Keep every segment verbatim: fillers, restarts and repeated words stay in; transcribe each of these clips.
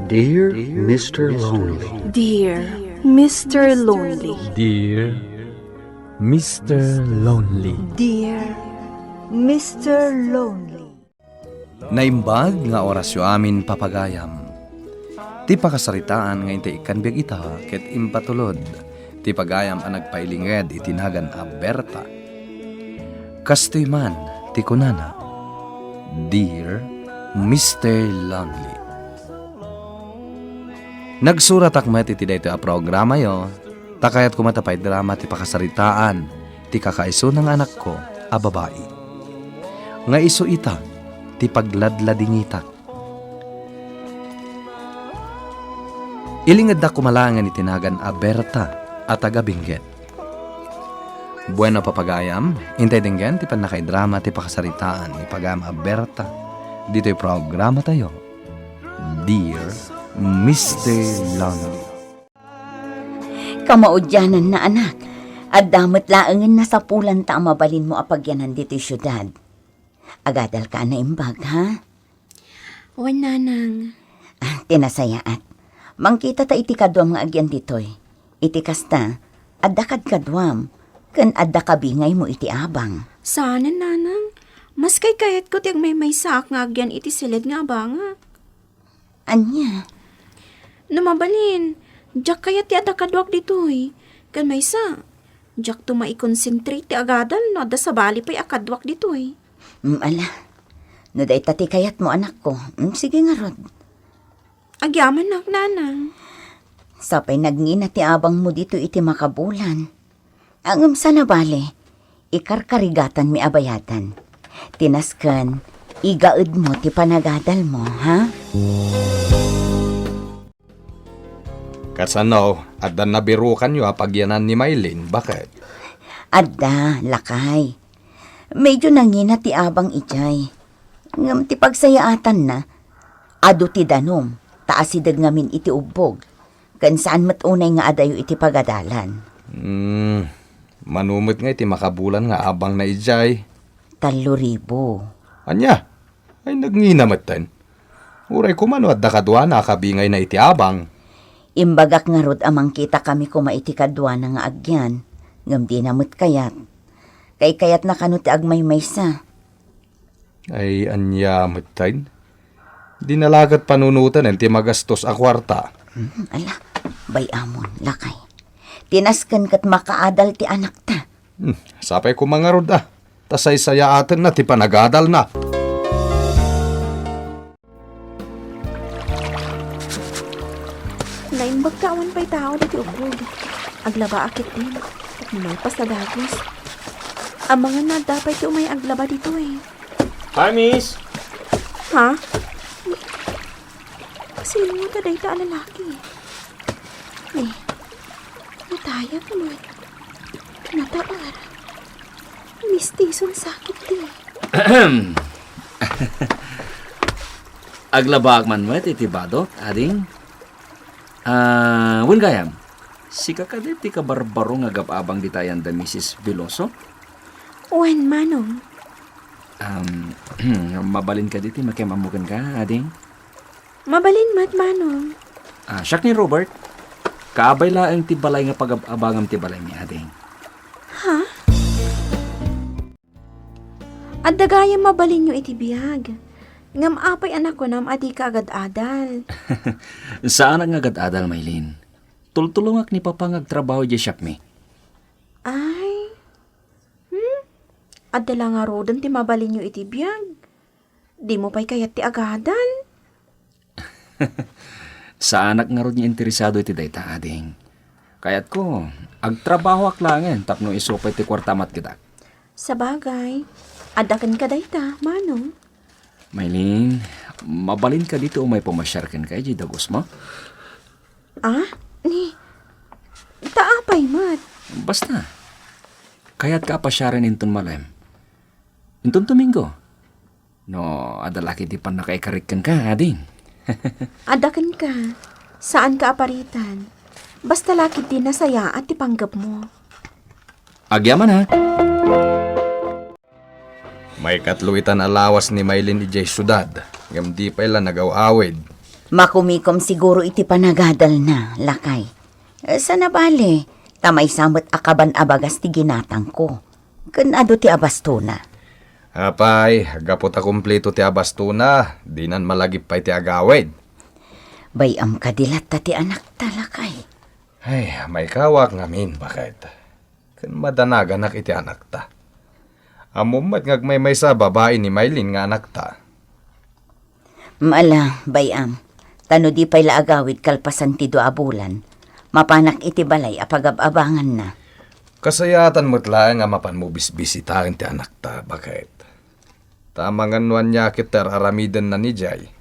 Dear Mister Lonely. Dear Mister Lonely. Dear Mister Lonely. Dear Mister Lonely. Naimbag nga orasyo amin, papagayam. Ti pakasaritaan nga intay ikkan biag ita ket impatulod ti pagayam a nagpailinged iti nagan a Berta. Kastoy man ti kunana, "Dear Mister Lonely." Nagsuratak met iti daytoy a programayo, ta kayatko met a paidrama ti pakasaritaan ti kakaisuna nga anakko a babai. Nga isu ita ti pagladladingitak. Ilingedda koma laengen iti nagan a Berta a taga Benguet. Bueno, papagayam, intay denggen ti pannakaidrama ti pakasaritaan ni pagayam a Berta ditoy programatayo, Dear Mister Lonely. Kamaudiananna, anak. Adda met laengen nasapulanta a mabalinmo a pagyanan ditoy siudad. Agadalka a naimbag, ha? Wen, nanang. Ah, ti nasayaat. Mangkitata iti kaduam nga agyan ditoy. Iti kasta, adda kadkaduam, ken adda kabingaymo iti abang. Saanen, nanang. Mas kaykayatko ti agmaymaysaak nga agyan iti siled nga abangak. Ania? No mabalin, diak kayat ti adda kaduak ditoy. Ken maysa, diakto maikonsentrate ti agadal no adda sabali pay a kaduak ditoy. Mm, ala. No dayta ti kayatmo, anakko, mm, sige ngarud. Agyamanak, nanang. Sapay nagngina ti abangmo ditoy iti makabulan. Ngem sana bale, ikarkarigatanmi a bayadan. Ti nasken, igaedmo ti panagadalmo, ha? Kasano, adda nabirukanyo a pagyanan ni Maylin, baket? Adda, lakay. Medyo nangina ti abang idiay. Ngem ti pagsayaatanna, adu ti danum, ta asideg ngamin iti ubbog. Ken saan met unay nga adayo iti pagadalan. Hmm, mano met nga iti makabulan nga abangna idiay? Tallo ribu. Ania? Ay, nagngina metten. Uray koma no adda kaduana a kabingayna iti abang. Imbagak ngarud a mangkitakami koma iti kaduana nga agyan, ngem dina met kayat. Kaykayatna kano ti agmaymaysa. Ay, ania metten? Dina la ket panunoten ti magastos a kuarta. Hmm, ala, bay-amon, lakay. Ti nasken ket makaadal ti anakta. Hmm, sapay koma ngarud a. Ta saysayaatenna ti panagadalna. Naimbag ta awan pay tao ditoy ubbog. Aglabaak ketdin, tapno malpas a dagus. Amangan no adda pay ti umay aglaba ditoy. Hi, miss! Ha? Sino ta dayta a lalaki? Ni, natayag met. Nataar. Mistison sakit ti. Aglabaak man met iti badok, ading. Ah, wen gayam, sika kadi ti kabarbaro nga agab-abang dita ayan da Misis Veloso? Wen, manong. Um, mabalin kadi ti makiam-ammo kenka, ading? Mabalin met, manong. Ah, siak ni Robert. Kaabay laeng ti balay nga pagab-abangam ti balaymi, ading. Ha? Adda gayam mabalinyo iti biag. Ngem apay a nakunam a dika agad-adal? Saanak nga agad-adal, Maylin. Tultulongak ni Papa nga agtrabaho idiay shopmi. Ay. Hmm? Adda la ngaruden ti mabalinyo iti biag. Dimo pay kayat ti agadal? Saanak ngarud nga interesado iti dayta, ading. Kayatko, agtrabahoak laengen tapno isu pay ti kuarta a matgedak. Sabagay, adda kenka dayta, manong. Maylin, mabalin kadi ti umay pamasiar kenka idiay dagusmo? Ah? Ni, ta apay met? Basta, kayatka a pasiaren inton malem. Inton Domingo. No, adda la ketdi pannakaikarik kenka, ading. Adda kenka. Saanka a paritan. Basta la ketdi nasayaat ti panggepmo. Agyamanak. Maikatlo itan a lawas ni Maylin idiay siudad, ngem di pay la nagaw-awid. Makumikom siguro iti panagadalna, lakay. Eh, saan a bale, ta maysa met a kaban a bagas ti ginatangko. Ken adu ti abastona. Apay, gapu ta kumpleto ti abastona, dinan malagip pay ti agawid. Bay-am kadi latta ti anakta, lakay. Ay, maikawak ngamin, baket. Ken madanaganak iti anakta. Ammom met nga agmaymaysa a babai ni Maylin nga anakta. Ala, bay-am, ta no di pay la agawid kalpasan ti dua a bulan, mapanak iti balay a pagab-abanganna. Kasayaatan met laeng a mapanmo bisbisitaen ti anakta, baket. Ta amangan no ania ket ti ar-aramidenna ni Jay.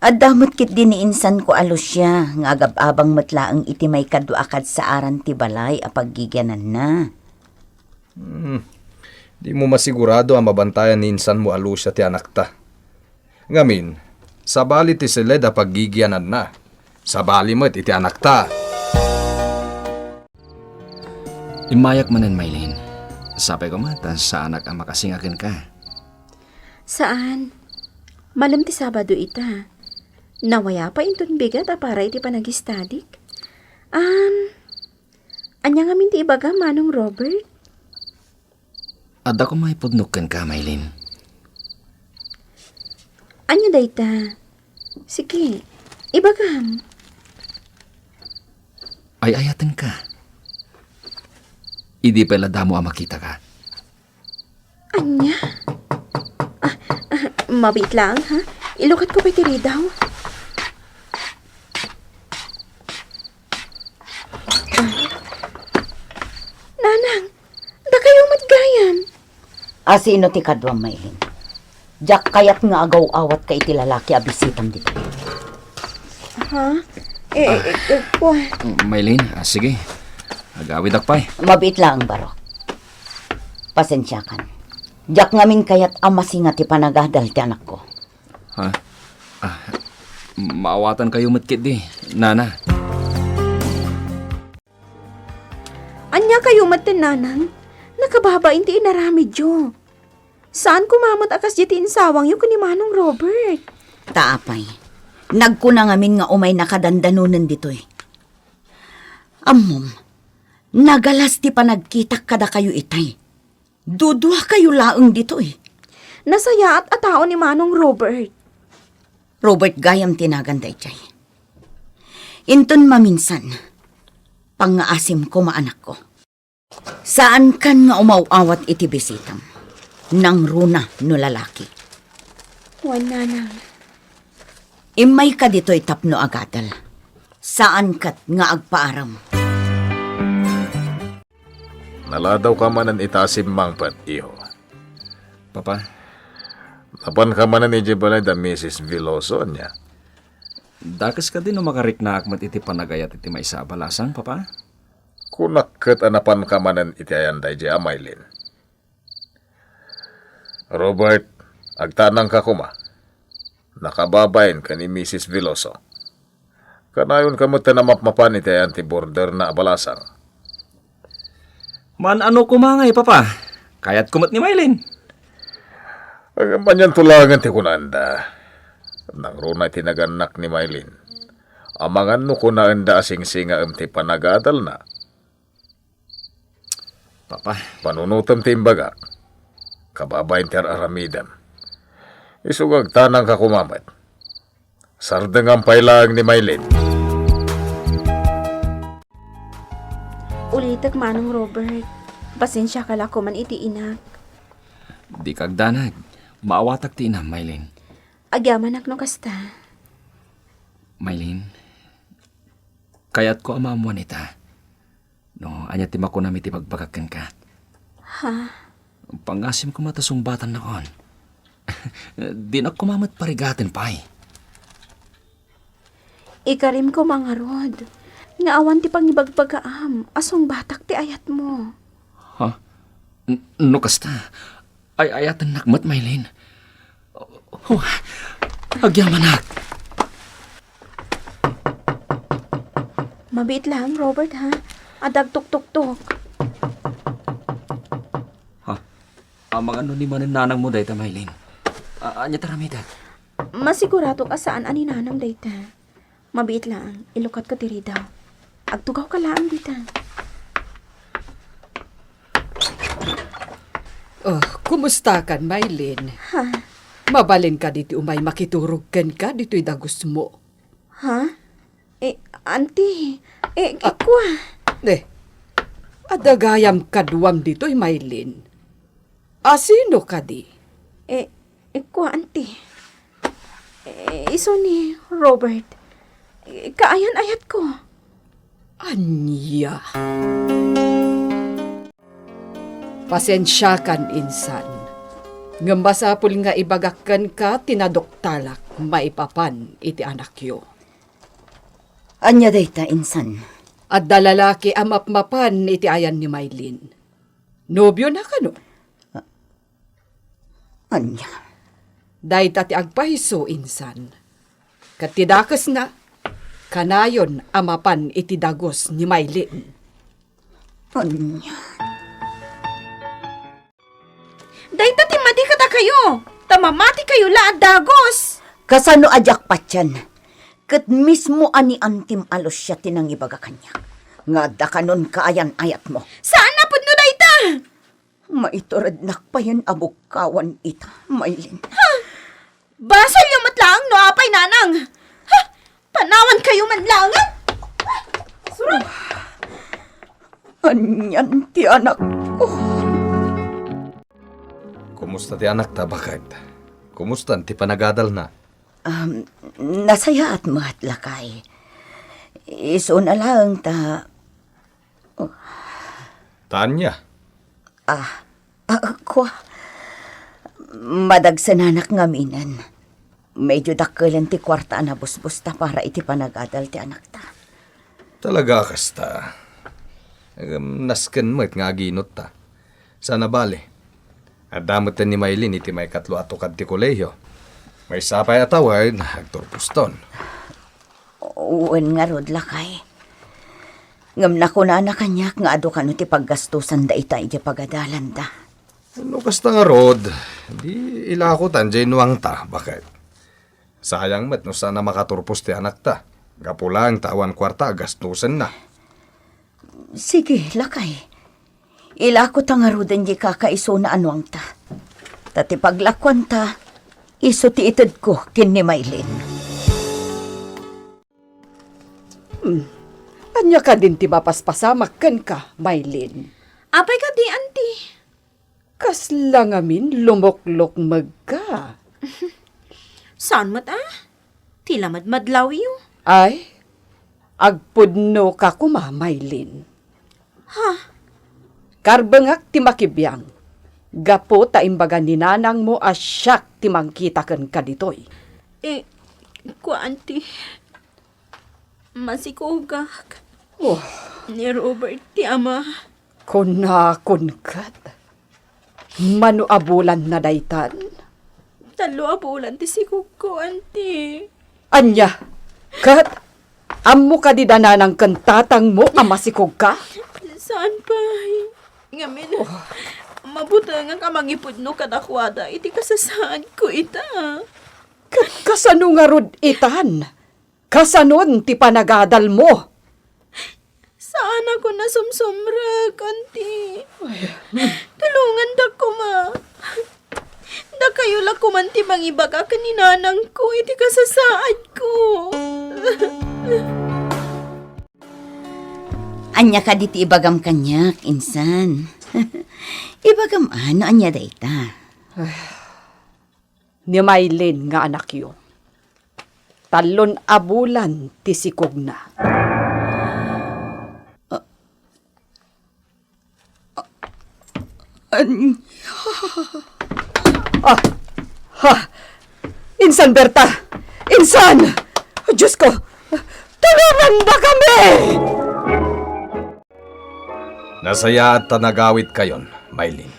Adda met ketdi ni insanko a Lucia nga agab-abang met laeng iti maikadua a kadsaaran ti balay a paggigiananna. Hmm. Dimo masigurado a mabantayan ni insanmo a Lucia ti anakta. Ngamin, sabali ti siled a paggigiananna. Sabali met iti anakta. Immayak manen, Maylin. Sapay koma ta saanak a makasinga kenka. Saan. Malem ti Sabado ita. Nawaya pay inton bigat a para iti panagistadik. Am, ania ngamin ti ibagam, Manong Robert? Adda koma ipudnok kenka, Maylin. Ania dayta? Sige, ibagam. Ay-ayatenka. Idi pay la damo a makitaka. Ania? Ah, ah, mabiit laeng, ha? Ilukatko pay ti ridaw. Ah. Nanang, dakayo met gayam. A sino ti kaduam, Maylin? Diak kayat nga agaw-awatka iti lalaki a bisitam ditoy. Ha? Eh, eh, eh, kua- Maylin, ah, sige. Agawidak pay. Mabiit laeng, baro. Pasensiakan. Diak ngamin kayat a masinga ti panagadal ti anakko. Ha? Ah, maawatankayo met ketdi, Nana. Ania kayo met, Nanang? Nakababain ti inaramidyo. Saan koma met a kasdi ti insawangyo ken ni Manong Robert? Ta apay, nagkuna ngamin nga umaynaka dandanonen ditoy. Ammom, nagalas ti panagkitak kadakayo itay. Duduakayo laeng ditoy. Nasayaat a tao ni Manong Robert. Robert gayam ti nagan daydiay. Inton maminsan, pangngaasim koma, anakko. Saankan nga umaw-awat iti bisitam. Nangruna no lalaki. Wen, Nanang. Immayka ditoy tapno agadal. Saan ket nga agpaaram. Naladawka manen ita a simmangpet, iho. Papa? Napanka manen idiay balay da Misis Veloso, ania? Dakes kadi no makariknaak met iti panagayat iti maysa a balasang, Papa? Kunak ket a napanka manen iti ayan daydiay a Maylin. Robert, agtanangka koma. Nakababain ken ni Misis Veloso. Kanayonka met a mapmapan iti ayan ti borderna a balasang. Maan-ano koma ngay, Papa? Kayatko met ni Maylin. Ay, anianto laengen ti kunaenda. Nangruna iti nagannak ni Maylin. Amangan no kunaenda a singsingaem ti panagadalna. Papa. Panunotem ti imbagak. Kababain ti ar-aramidem. Isu nga agtanangka koma met. Sardengam pay laeng ni Maylin. Ulitek, Manong Robert. Pasensiaka la koman iti inak. Dika agdanag. Maawatak ti inam, Maylin. Agyamanak no kasta. Maylin, kayatko a maammuan ita. No ania ti makunam iti bagbagak kenka. Ha? Pangngasim koma ta sungbatannakon. Dinak koma met parigaten pay. Ikarim koma ngarud nga awan ti pangibagbagaam a sungbatak ti ayatmo. Ha? N-, no kasta, ay-ayatennak met, Maylin. Oh, agyamanak. Mabiit lang, Robert, ha? Adda agtuktuktok. Ha? Amangan no ni manen nanangmo dayta, Maylin. A-, ania ti aramidek? Masiguradok a saan a ni Nanang dayta. Mabiit laeng, ilukatko ti ridaw. Agtugawka laeng dita. Oh, kumustakan, Maylin? Ha? Mabalin kadi ti umay makiturog kenka ditoy dagusmo? Ha? Eh, Auntie, eh, Ah. Ikua. Eh, adda gayam kaduam ditoy, Maylin. A sino kadi? Eh, ikua, Auntie. Eh, isu ni Robert. Eh, kaayan-ayatko. Ania? Pasensiakan, insan. Ngem masapul nga ibagak kenka ti naduktalak maipapan iti anakyo. Ania dayta, insan? Adda lalaki a mapmapan iti ayan ni Maylin. Nobiona kano? Ania? Dayta ti agpaiso, insan. Ket ti dakesna, kanayon a mapan iti dagus ni Maylin. Ania? Dayta ti madi kadakayo, ta mamatikayo la a dagus. Kasano a diak patien? Ket mismo a ni Antim a Lucia ti nangibaga kaniak nga adda kanon kaayan-ayatmo. Saan a pudno dayta! Maiturednak payen a bukkawan ita, Maylin. Ha? Basolyo met laeng no apay, Nanang. Ha? Panawankayo man laeng. Sura! Anian ti anakko? Kumusta ti anakta, baket? Kumusta ti panagadalna? Um, nasayaat met, lakay. Isuna laeng ta Tanya. Ah, ah, kua. Madagsenanak ngaminen. Medyo dakkelen ti kuarta a nabusbosta para iti panagadal ti anakta. Talaga a kasta. Ngem nasken met nga aginutta. Saan a bale. Adda met ni Maylin iti maikatlo a tukad ti kolehio. Maysa pay a tawen, agturposton. Wen ngarud, lakay. Ngem nakunana kaniak nga adu kano ti paggastosanda ita idiay pagadalanda. No kasta ngarud, di ilakotan diay nuangta, baket. Sayang met no saan a makaturpos ti anakta. Gapu laeng ta awan kuarta a gastosenna. Sige, lakay. Ilakota ngaruden diay kakaisuna a nuangta. Ta ti paglakuanta, isu ti itedko ken ni Maylin. Hmm. Ania kadin ti mapaspasamak kenka, Maylin? Apay kadi, Auntie? Kasla ngamin lumoklokmegka. Saan met a? Ti la madmadlawyo. Ay, agpudnoka koma, Maylin. Ha? Karbengak ti makibiang. Gapu ta imbaga ni nanangmo a siak ti mangkita kenka ditoy. Eh, kua, Auntie. Masikogak. Oh. Ni Robert ti ama. Kunakon ket. Mano a bulanna daytan? Tallo a bulan ti sikogko, Auntie. Ania? Ket ammo kadi da nanang ken tatangmo a masikogka? Saan pay. Ngamin, oh, mabutengak a mangipudno kadakuada iti kasasaadko ita. Ket kasano ngarud itan? Kasanon ti panagadalmo? Saanakon a sumsumrek, Auntie. Ay. Tulongandak koma. Dakayo la koman ti mangibaga ken ni nanangko iti kasasaadko. Ania kadi ti ibagam kaniak, insan? Ibagam a no ania dayta. Ay. Ni Maylin nga anakyo. Tallon a bulan ti sikogna. Ania? Ah, ha! Insan, Berta! Insan! Diosko! Tulongandakami! Nasayaat ta nagawidkayon, Maylin.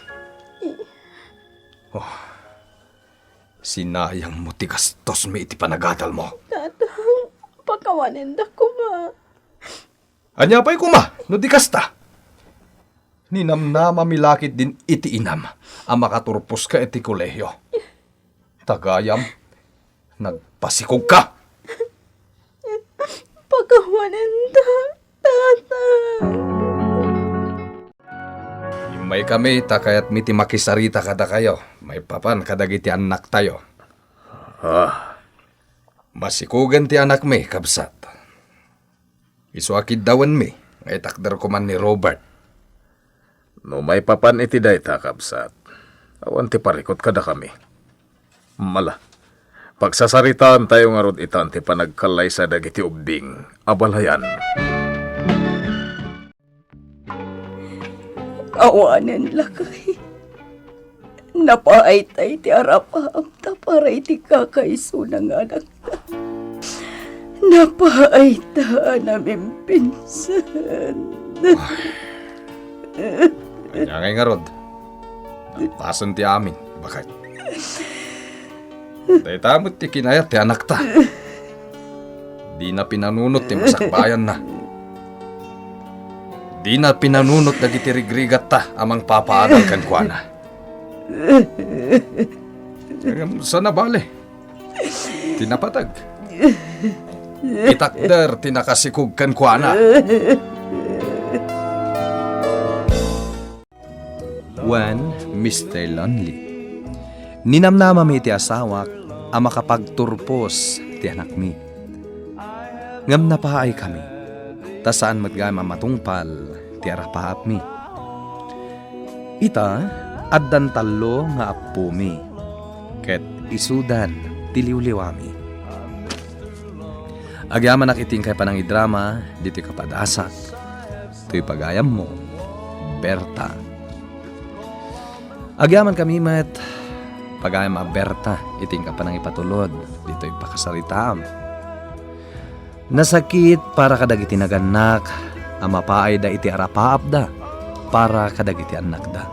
Oh. Sinayangmo ti gastosmi iti panagadalmo. Tatang, pakawanendak koma. Ania pay koma, no di kasta? Ninamnamami la ketdin iti inam a makaturposka iti kolehio. Ta gayam, Nagpasikog ka! Pakawanenta, Tata. Immay kami ta kayatmi ti makisarita kadakayo maipapan kadagiti annaktayo. Ah. Masikugen ti anakmi, kabsat. Isu a kiddawenmi nga itakder koman ni Robert. No maipapan iti dayta, kabsat, awan ti parikut kadakami. Mala, pagsasaritaantayo ngarud itan ti panagkallaysa dagiti ubbing a balayan. Awanen, lakay. Napaayta iti arapaamta para iti kakaisuna nga anakta. Napaayta a namimpinsan. Ania ngay ngarud? Napasen ti amin, baket. Dayta met ti kinayat ti anakta. Dina pinanunot ti masakbayanna. Dina pinanunot dagiti rigrigatta a mangpapaadal kenkuana. Ngem saan a bale ti napateg. Itakder ti nakasikog kenkuana. Wen, Mister Lonely, ninamnamami iti asawak a makapagturpos ti anakmi. Ngem napaaykami, ta saan met gayam a matungpal ti arapaapmi. Ita, addan tallo nga appomi, ket isudan ti liwliwami. Agyamanak iti inkay panangidrama ditoy kapadasak. Toy pagayammo, Berta. Agyamankami met, pagayam a Berta, iti inka panangipatulod ditoy pakasaritaam. Nasakit para kadagiti nagannak a mapaayda iti arapaapda para kadagiti annakda.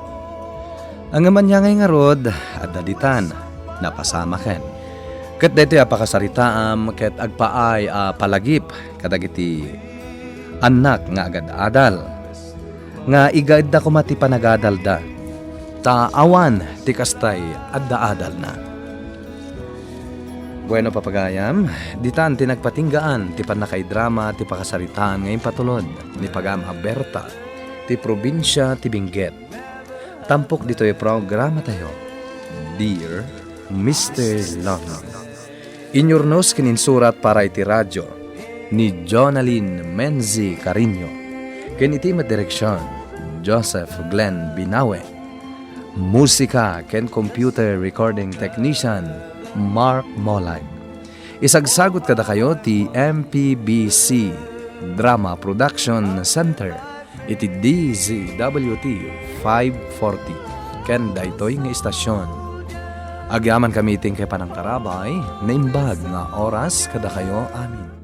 Ngem ania ngay ngarud, adda ditan, napasamaken. Ket daytoy a pakasaritaam ket agpaay a palagip kadagiti annak nga agad-adal, nga igaedda koma ti panagadalda, ta awan ti kastay adda adalna. Bueno, papagayam, ditan ti nagpatinggaan ti pannakaidrama ti pakasaritaan nga impatulod ni pagayam a Berta ti probinsia ti Benguet. Tampok ditoy programatayo, Dear Mister Lonely. Inyurnos ken insurat para iti radio ni Jonalyn Menzi Cariño, ken iti met direksion, Joseph Glenn Binawe. Musika ken computer recording technician, Mark Molag. Isagsagut kadakayo ti M P B C Drama Production Center iti D Z W T five forty ken daytoy nga istasion. Agyamankami iti inkay panangtarabay, naimbag nga oras kadakayo amin.